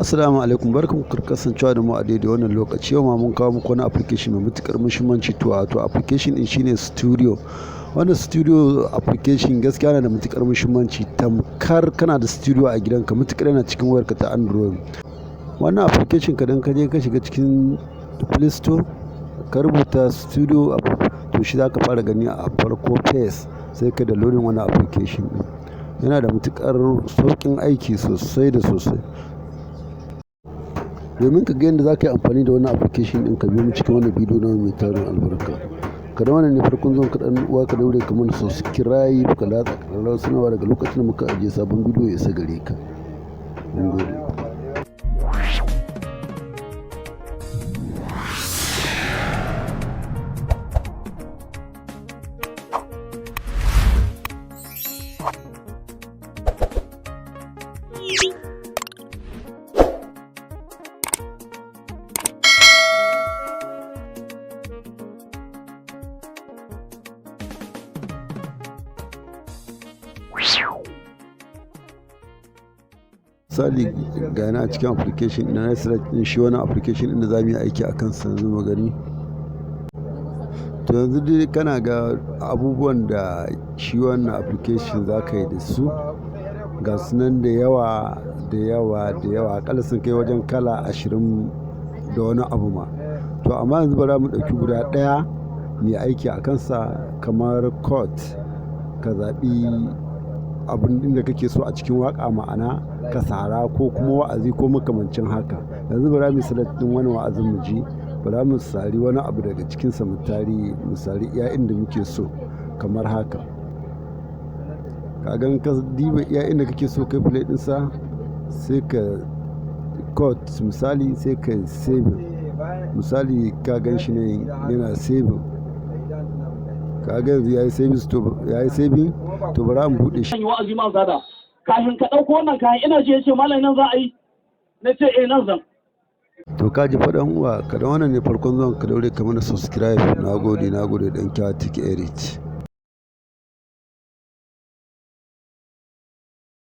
Assalamu alaikum, barkanku da kasancewa da mu a daidai wannan lokaci. Yau ma mun kawo muku wani application mai matuƙar muhimmanci, to wato application ɗin shine Studio. Wannan Studio application gaskiya yana da matuƙar muhimmanci, tamkar kana da studio a gidanka, matuƙar yana cikin wayarka ta Android. Wannan application, kadan ka je ka shiga cikin Play Store, ka rubuta Studio, to shi za ka fara gani a farko face, sai ka downloading wannan application ɗin. Yana da matuƙar sauƙin aiki sosai da sosai. Domin ka ga yadda za ka yi amfani da wannan application ɗin, ka biyo mu cikin wannan bidiyo na mai tarin albarka. Ka da wannan ne farkon zuwan ka, ɗan uwa, ka daure ka mana subscribe, ka latsa ƙararrawar sanarwa, daga lokacin da muka ajiye sabon bidiyo ya isa gare ka. Mun gode. Misali, ga yana a cikin application ina na select ɗin shi wannan application ɗin da za mu yi aiki a kansa yanzu, mu gani. To, yanzu dai kana ga abubuwan da shi wannan application za ka yi da su, ga su nan da yawa da yawa da yawa, aƙalla sun kai wajen kala 20 da wani abu ma. To, amma yanzu bara mu ɗauki guda ɗaya mu yi aiki a kansa, kamar quote, ka zaɓi abun da kake so a cikin waƙa, ma'ana ka sara ko kuma wa'azi ko makamancin haka. Yanzu bara mu select ɗin wani wa'azin mu ji, bara mu sari wani abu daga cikinsa, mu tari, mu sari iya inda muke so, kamar haka. Ka gan, ka diba iya inda kake so, kai play ɗinsa, sai ka quote, misali, sai ka save. Misali, ka gan shi ne yana saving. Ka ga yanzu yayi saving, to yayi saving. To, bara mu buɗe shi. Yi wa'azi ma zada kafin ka ɗauko wannan kayan, ina ji yace, "Malam, nan za a yi?" Na ce, "Eh, nan zan." To, ka ji faɗan uwa. Ka da wannan ne farkon zuwan ka, daure ka mana subscribe. Na gode, na gode. Dan kya take edit.